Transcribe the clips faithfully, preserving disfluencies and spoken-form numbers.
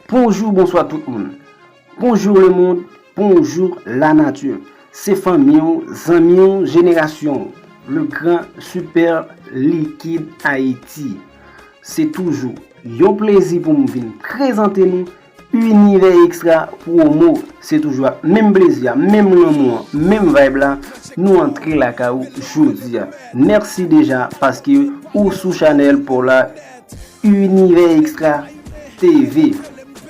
Bonjou, bonswa tout moun. Bonjou le monde, bonjou la nature. Se fanmi w, zanmi w, jenerasyon w. Le grand super likid Ayiti. Se toujou yon plezi pou m vin prezante nou Univers Extra Promo. Se toujou ak menm plezi a, menm lanmou an, menm vibe la, nou antre lakay ou jodi a. Mèsi deja paske ou sou chanèl pa w la, Univers Extra T V.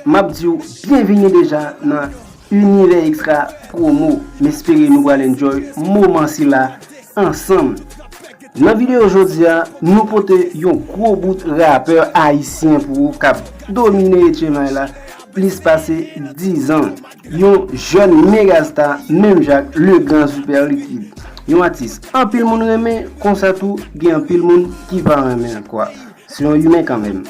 M ap di w byenvini deja nan Univers Extra Promo. M espere nou pral enjoy moman sila ansanm. Nan videyo jodi a, nou pote yon gwo bout rapè ayisyen pou ou k ap domine H M I la plis pase diz an. Yon jèn megasta, menm jan ak Le Grand Super Likid. Yon atis anpil moun renmen, konsa tou gen anpil moun ki pa renmen l kwa. Se yon imen kanmenm.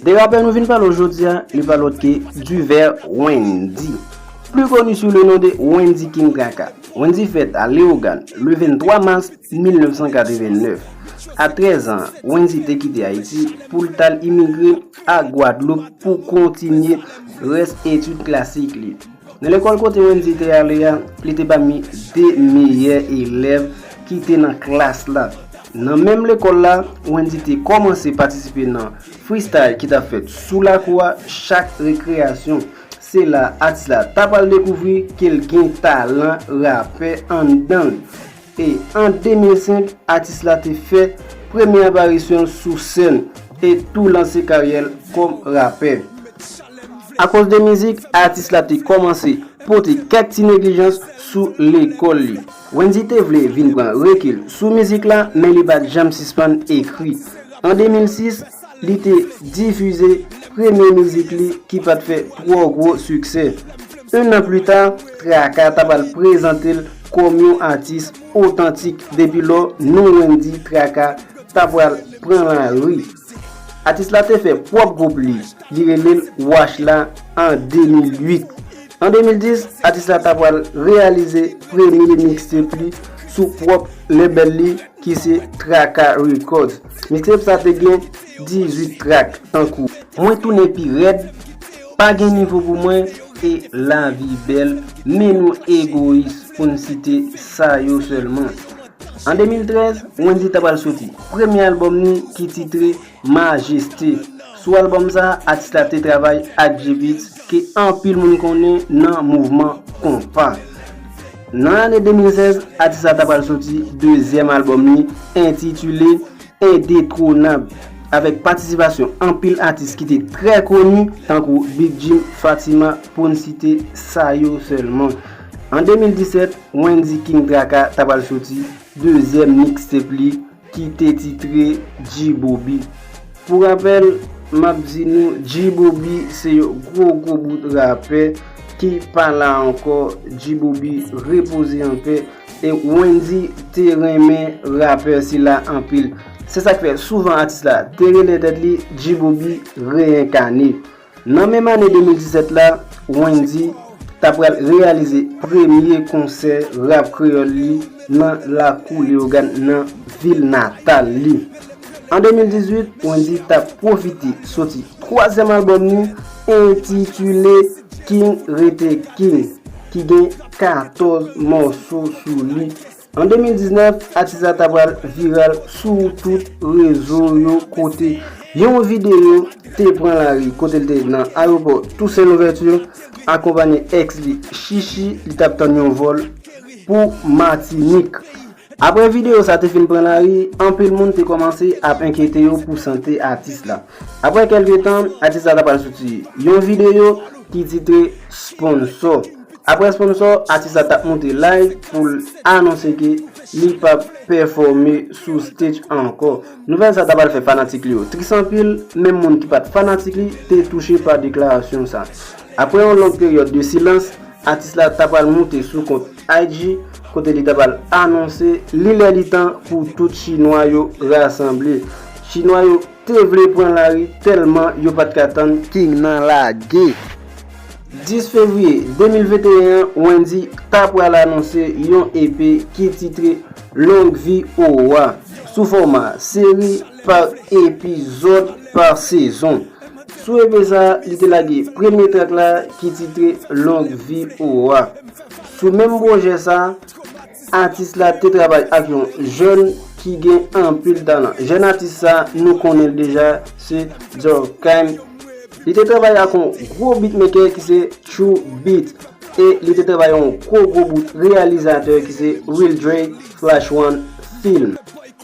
De rapè nou vin pale w jodi a, li pa lòt ke Divers Wendy, plus connu sous le nom de Wendy King Traka. Wendy fèt a Leyogàn le venntwa mas mil nèf san katrevennèf. A trèz an, Wendy te kite Ayiti pou l t al imigre a Gwadloup pou kontinye rès etid klasik li. Nan lekòl kote Wendy te ale a, li te pami de meyè elèv ki te nan klas la. Nan menm lekòl la, Wendy te kòmanse patisipe nan freestyle ki t ap fèt sou lakou a chak rekreyasyon. Se la atis la ta pral dekouvri ke l gen talan rapè anndan l. E an de mil senk, atis la te fè premye aparisyon l sou sèn e tou lanse karyè l kòm rapè. Akoz de mizik, atis la te kòmanse pote kèk ti neglijans sou lekòl li. Wendy te vle vin pran rekil sou mizik la, men li pa t janm sispann ekri. An de mil sis, li te difize premye mizik li ki pa t fè twò gwo siksè. En an pli ta, Traka ta pral prezante l kòm yon atis otantik. Depi lò, non Wendy Traka ta pral pran lari. Atis la te fè pwòp gwoup li, li rele l Wash la an de mil uit. An de mil dis, atis la ta pral reyalize premye mixtape li sou pwòp label li ki se Traka Records. Mixtape sa te gen dizuit track tankou Mwen tounen pi rèd, Pa gen nivo pou mwen e Lavi bèl, men nou egoyis pou n site sa yo sèlman. An de mil trèz, Wendy ta pral soti premye albòm li ki titre Majeste. Sou albòm sa, atis la te travay ak G-Beatz ke anpil moun konnen nan mouvman konpa. Nan ane de mil sèz, atis la ta pral soti dezyèm albòm li entitile Endetwonab, avèk patisipasyon anpil atis ki te trè koni, tankou Big Jim, Fatima, pou n site sa yo sèlman. An de mil disèt, Wendy King Traka ta pral soti dezyèm mixtape li ki te titre G-Bobby. Pou rapèl, m ap di nou, G-Bobby se yon gwo gwo bout rapè ki pa la ankò. G-Bobby repoze anpè. E Wendy te renmen rapè sila anpil. Se sa k fè souvan atis la te rele tèt li G-Bobby reyenkane. Nan menm ane de mil disèt la, Wendy ta pral reyalize premye konsè rap kreyòl li nan lakou Leyogàn nan vil natal li. An de mil dizuit, Wendy t ap pwofite soti twazyèm albòm li entitile King Rete King, ki gen katòz mòso sou li. An de mil diznèf, atis la ta pral viral sou tout rezo yo kote yon videyo te pran lari kote l te nan ayewopò Toussaint Louverture akonpanye èks li Chichi, li t ap tann yon vòl pou Matinik. Apre videyo sa te fin pran lari, anpil moun te kòmanse ap enkyete yo pou sante atis la. Apre kèlke tan, atis la ta pral soti yon videyo ki titre Sponsor. Apre Sponsor, atis la t ap moute live pou l anonse ke li p ap pèfòme sou stage ankò. Nouvèl sa ta pral fè fanatik li yo tris anpil, menm moun ki pa t fanatik li te touche pa deklarasyon sa. Apre yon long peryòd de silans, atis la ta pral moute sou kont I G, kote li ta pral anonse li lè li tan pou tout Chinwa yo rasanble. Chinwa yo te vle pran lari tèlman yo pa t ka tann King nan lage. Dis fevriye de mil venteyen an, Wendy ta pral anonse yon E P ki titre Longue Vie au Roi, sou fòma seri pa epizòd pa sezon. Sou E P sa, li te lage premye trak la ki titre Longue Vie au Roi. Sou menm pwojè sa, atis la te travay ak yon jèn ki gen anpil talan. Jèn atis sa, nou konnen l deja, se Durkheim. Li te travay ak yon gwo beatmaker ki se True Beat. E li te travay yon gwo gwo bout reyalizatè ki se Real Dre Flash One Film.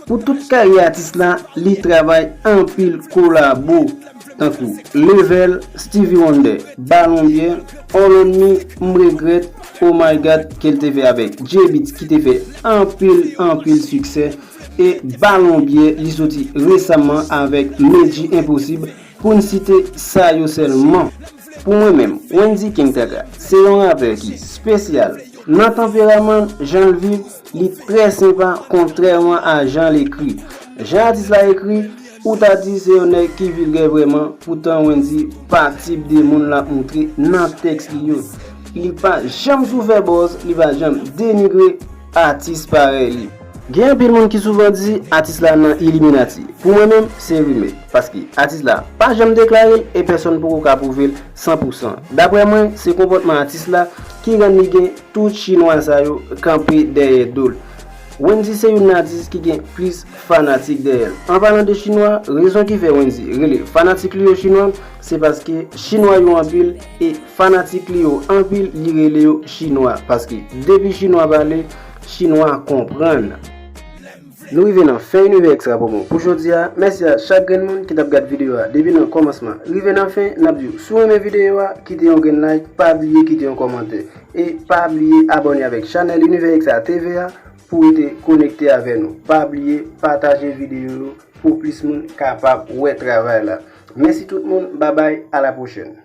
Pou tout karyè atis la, li travay anpil kolabo, tankou Level, Stevie Wonder, Balonbyè, All on Me, M Regrèt, Oh My God, ke l te fè avèk J-Beatz, ki te fè anpil, anpil siksè, e Balonbyè, li soti resaman avèk Medjy Enposib, pou n site sa yo sèlman. Pou mwen menm, Wendy King Kaka se yon rapè ki espesyal. Nan tanperaman l, jan l viv, li trè senpa, kontrèman a jan l ekri. Jan atis la ekri, ou ta di se yon nèg ki vilgè vrèman, poutan Wendy pa tip de moun l ap moutre nan tèks li yo. Li pa janm sou fè buzz, li pa janm denigre atis parèy li. Gen anpil moun ki souvan di atis la nan Illuminati. Pou mwen menm, se rimè, paske atis la pa janm deklare l e pèsonn poko ka pwouve l san pou san. Daprè mwen, se konpòtman atis la ki rann li gen tout chinwa sa yo kanpe dèyè do l. Wendy se youn nan atis ki gen plis fanatik dèyè l. An palan de chinwa, rezon ki fè Wendy rele fanatik li yo chinwa, se paske chinwa yo anpil e fanatik li yo anpil, li rele yo chinwa, paske depi chinwa pale, chinwa konprann. Nou rive nan fen Univers Extra Promo pou jodi a. Mèsi a chak grenn moun ki t ap gad videyo a depi nan kòmansman rive nan fen. N ap di w, si w renmen videyo a, kite yon grenn like, pa bliye kite yon kòmantè. E pa bliye abòne avèk chanèl Univers Extra T V a pou w rete konekte avè nou. Pa bliye pataje videyo yo pou plis moun kapab wè travay la. Mèsi tout moun, babay, a la pwochèn.